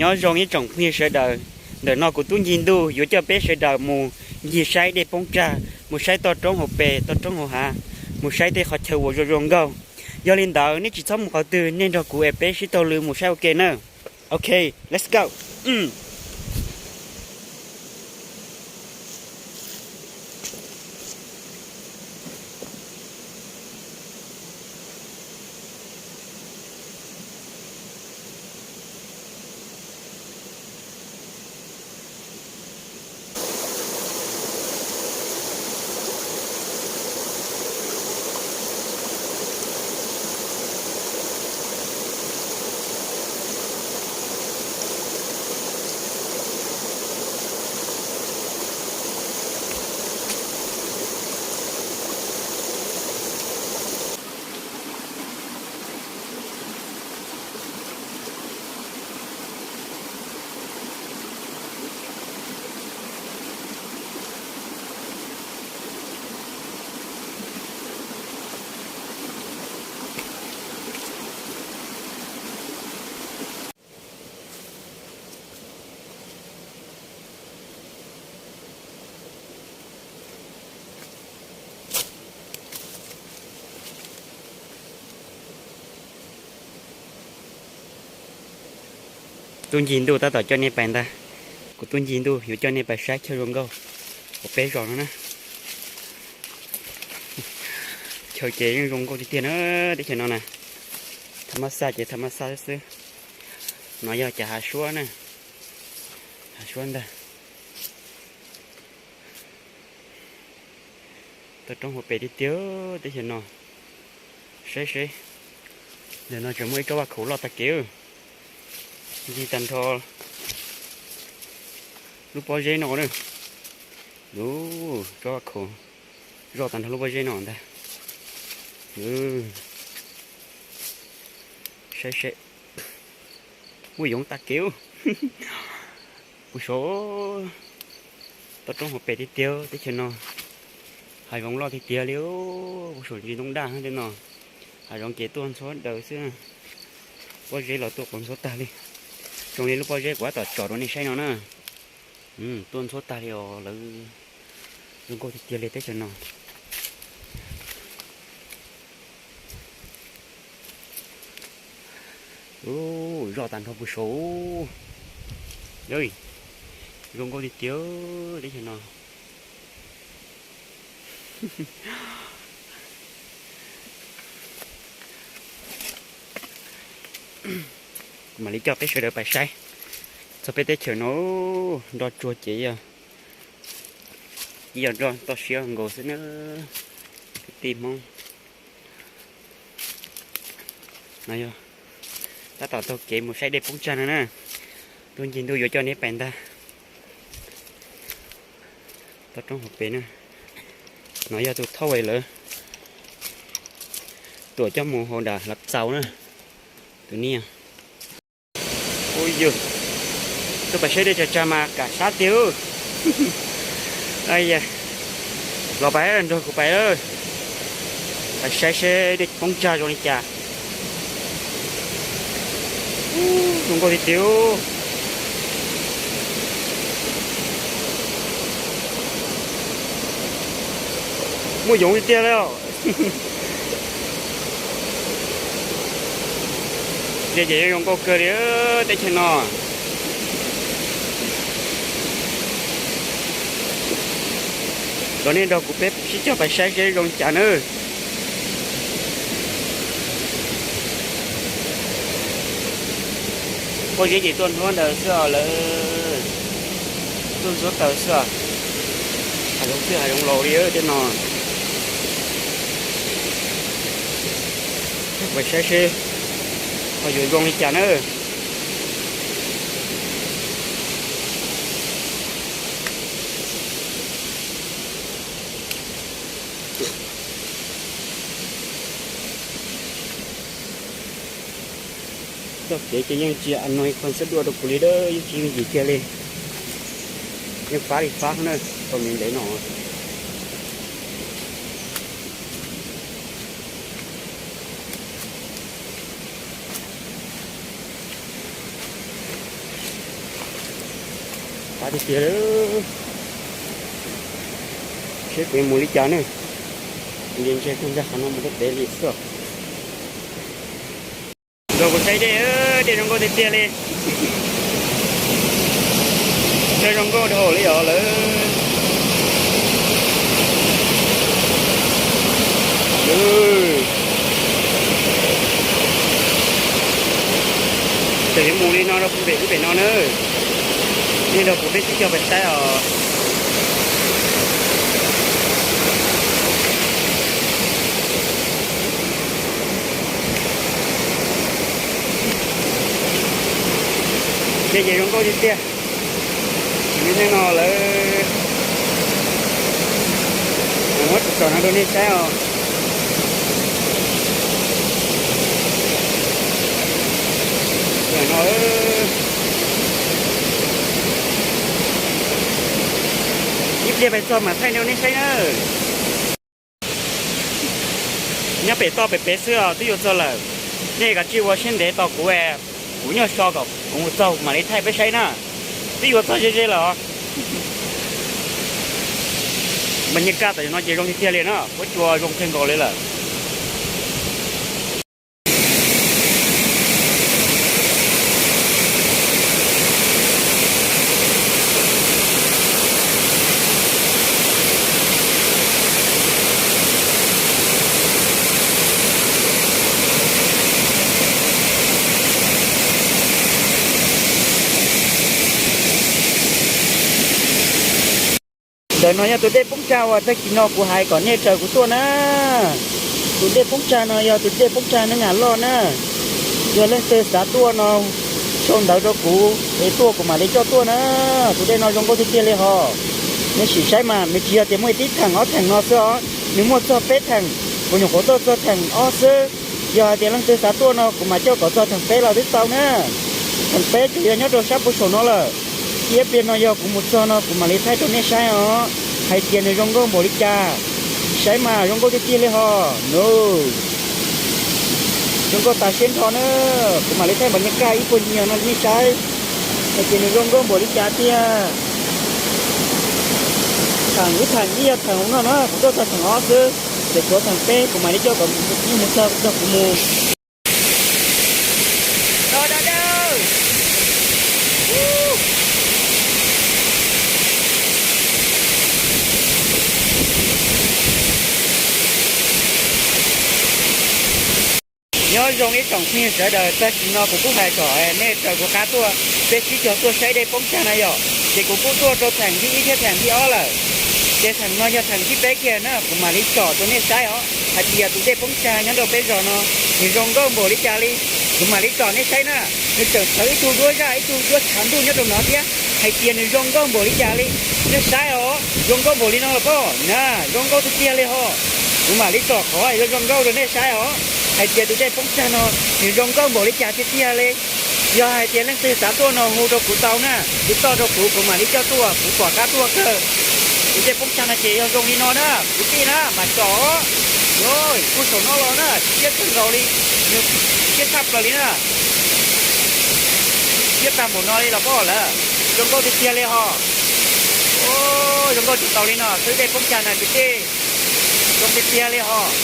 Nyob zoo ib tsoom phooj ywg sawv daws, ntawm no kuv tub Ncig Ntuj yuav coj peb sawv daws mus ncig saib dej poob tsag, mus saib toj roob hauv pes, toj roob hauv hav, mus saib tej qhov chaw uas zoo zoo nkauj. Yog li ntawd nej tsis txhob mus qhov twg, nej nrog kuv es peb sib taug lw mus saib ua ke na. Ok, let's go. Tub Ncig Ntuj tab tom coj nej pais ntag. Kuv tub Ncig Ntuj yuav coj nej pais saib chaw zoo nkauj uas peb zos no na. Chaw ces yeej zoo nkauj tiag tiag na, teb chaws no na. Tham mab xaj ces tham mab xaj xwb xwb. No yog cov hav suab na, hav suab ntag. Toj roob hauv pes tiag tiag teb chaws no. Saib seb, ntawm no tseem muaj ib tsob vaj khaum loj tag kev, ncig tag nrho lub pob zeb no na. Tsob vaj khaum zoj tag nrho lub pob zeb no ntag. Saib seb, muaj yoov tag kev. Puag saud, toj roob hauv pes tiag tiag teb chaws no. Hav zoov loj tiag tiag li, puag saum ntsis ntoo daj tej no. Hav zoov ces tuaj ntxhuav daws xwb. Pob zeb los tuaj quas ntxhuav tag li. Zoo li lub pob zeb kuv tab tom tsom rau nej saib no na. Tuaj ntxhuav tag li os lawv. Zoo nkauj tiag tiag li teb chaws no. Zoj tag nrho puag saud. Zoo nkauj tiag tiag teb chaws no. Kuv mam li coj peb sawv daws pais saib txog peb teb chaws no. Nroj tsuag ces yog, yog nroj toj siab nkaus xwb na. Kwv tij Hmoob, no yog tab tom taug kev mus saib dej poob tsag no na. Tub Ncig Ntuj yuav coj neb pais ntag. Toj roob hauv pes na. No yog tus thauj lawv tuam coj mus hauv nram Lav Txaus na. Tus niag, ua yog tuaj pais saib dej tsag tsag mas kam sab tiag. Los pais, nrog kuv pais, pais saib seb dej poob tsag zoo li cas. Zoo nkauj tiag tiag. Muaj yoov tiag tiag li os. Ces ces zoo nkauj kawg li teb chaws no. Los nej nrog kuv peb sib cog pais saib seb zoo li cas nawb. Pob zeb ces tuaj ntxhuav daws xwb os lawv. Tuaj ntxhuav daws xwb os. Hav zoov txwj hav zoov laus li tej no. Pais saib seb ho yuav zoo li cas na. Txoj kev ces yeej tsis annoy kho xab dua rau kuv li, yeej tsis yooj yim kiag li. Yeej fab li fab na, tau ntev ntev no. Tiag tiag li, seb kuv yuav mus li cas ne. Ntshe kuv ntag qhov no mus rau pem li xwb. Nrog kuv saib dej, dej zoo nkauj tiag tiag li. Saib zoo nkauj dhau li os lawm. Ces yuav mus li no rau pem lub pem no na. Nej nrog kuv peb sib cog pais saib os. Dej ces zoo nkauj tiag tiag. Nim no lawv muab tsom no rau nej saib os. No, ib pliag pais txog mam thaij rau nej saib na. Nyob pem toj pem pem xwb os, twb yuav txog lawm. Nej kav tsij ua siab ntev tos kuv, kuv nyob so kom kuv mus txog mam li thaij peb saib na. Twb yuav txog ze ze lawm os. Mas nyaj kaj tam sim no ces zoo tiag tiag li na, huab cua zoo kawg nkaus li lawm. Ntawm no yog tus dej Poob Tsag uas tag kis no kuv hais kom nej raws kuv tuaj na. Tus dej Poob Tsag no yog tus dej Poob Tsag Neeb Am Loj na. Yog leej twg xav tuaj no sau ntawv rau kuv es tuaj kuv mam li coj tuaj na. Tus dej no zoo nkauj tiag tiag li hos. Nej sim saib mas nws tsis yog tias muaj ib tib theem ob theem no xwb os, nws muaj txog peb theem, kuv nyuam qhuav tuaj txog theem ob xwb. Yog hais tias leej twg xav tuaj no kuv mam coj kom txog theem peb los twb tau na. Theem peb ces yog nyob rau sab puag saum no lawm. Ib pliag no yog kuv mus txog no kuv mam li thaij rau nej saib os, hais tias nws zoo nkauj npaum li cas. Saib mas zoo nkauj tiag tiag li hos. Zoo nkauj tas siab nrho na. Kuv mam li thaij npaum nyaj kaj ib puag ncig no nej saib, hais tias nws zoo nkauj npaum li cas tiag. Theem ib theem ib yog theem no na, kuv tuaj txog theem ob xwb, ces tshuav theem peb kuv mam li coj kom nej mus txog nrog kuv mus. Nyob zoo ib tsoom phooj ywg sawv daws, tag kis no kuv kuj hais kom nej raws kuv qab tuaj, peb sib cog tuaj saib dej Poob Tsag na yom. Ces kuv kuj tuaj rau theem thib ib thiab theem thib ob lawm. Ces theem no yog theem thib peb kiag na, kuv mam li tsom rau nej saib os, hais tias tus dej Poob Tsag nyob rau peb zos no nws zoo nkauj npaum li cas li. Kuv mam li tsom nej saib na. Nws tseem sawv ib tug duab zaj ib tug duab tshav ntuj nyob rau no thiab, hais tias nws zoo nkauj npaum li cas li. Nej saib os, zoo nkauj npaum li no los pob na, zoo nkauj tiag tiag li hos. Kuv mam li tsom qhov zoo nkauj rau nej saib os, hais tias tus dej Poob Tsag no nws zoo nkauj npaum li cas tiag tiag li. Yog hais tias leej twg xav tuaj no hu rau kuv tau na, hu txoj rau kuv, kuv mam li coj tuaj, kuv pom qab tuaj kawg. Tus dej Poob Tsag no ces yog zoo li no na, kwv tij na, mam tsom. Puag saum no los na, siab kawg nkaus li, siab tshaj plaws li na. Siab tag npaum no li los pob lawm, zoo nkauj tiag tiag li hos. Zoo nkauj tsis tau li no xwb dej Poob Tsag na kwv tij. Zoo tiag tiag li hos.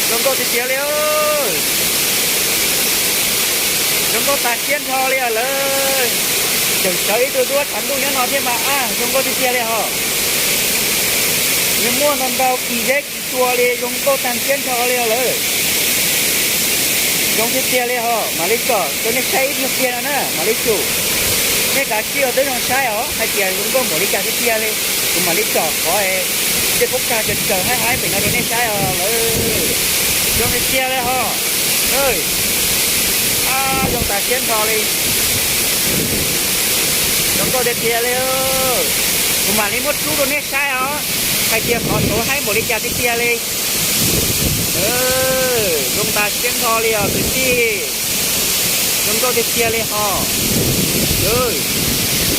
Zoo nkauj tiag tiag li. Zoo nkauj tas siab nrho li lawm. Tseem sawv ib tug duab tshav ntuj nyob no thiab mas, zoo nkauj tiag tiag li hos. Nws muaj ntau ntau kis zeb kis tsua li, zoo nkauj tag siab nrho li lawm. Zoo tiag tiag li hos, mam li tsom rau nej saib ib pliag no na, mam li tsum. Nej kav tsij ua tib zoo saib os, hais tias zoo nkauj npaum li cas tiag tiag li. Kuv mam li tsom qhov dej Poob Tsag tsaws tsaws haib haib pem no rau nej saib os lawm. Zoo tiag tiag li hos. Zoo tas siab nrho li. Zoo nkauj tiag tiag li. Kuv mam li muab rub rau nej saib os, hais tias qhov saud haib npaum li cas tiag tiag li. Zoo tas siab nrho li os kwv tij. Zoo nkauj tiag tiag li hos.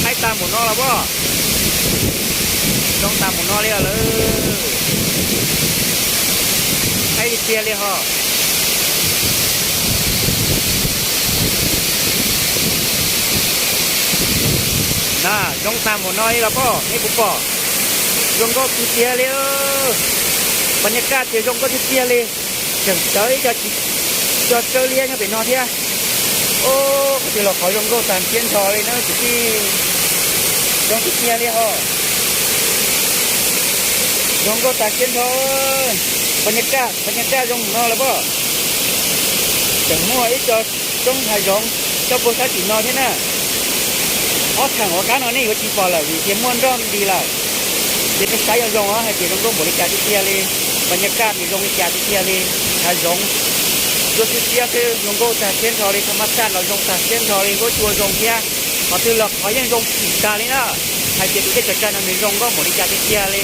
Haib tas npaum no los pob. Zoo tas npaum no li os lawm. Haib tiag tiag li hos. Zoo tag npaum no li los pom, nej puas pom? Zoo nkauj tiag tiag li. Pas nyaj kaj tias zoo nkauj tiag tiag li. Tseem tawv ib co, co tsawb liab nyob pem no thiab. Ov, qhov twg los qhov zoo nkauj tag siab nrho li na kwv tij. Zoo tiag tiag li hos. Zoo nkauj tag siab nrho. Pas nyaj kaj, pas nyaj kaj zoo no los pom. Tseem muaj ib co roob hav zoov coj puag sab tim no thiab na. Ob theem uas qab no nej yuav tsis pom lawm vim tias muaj nroj nti lawm. Ces nej saib zoo zoo hais tias zoo nkauj npaum li cas tiag tiag li. Pas nyaj kaj tias zoo li cas tiag tiag li. Hav zoov, ntsuab siab siab xwb, zoo nkauj tag siab nrho li. Thaj mab taj los zoo tag siab nrho li, nkuab cua zoo thiab. Qhov twg los qhov yeej zoo tshwm tag li na. Hais tias tus dej tsaws tsag no nws zoo nkauj npaum li cas tiag tiag li.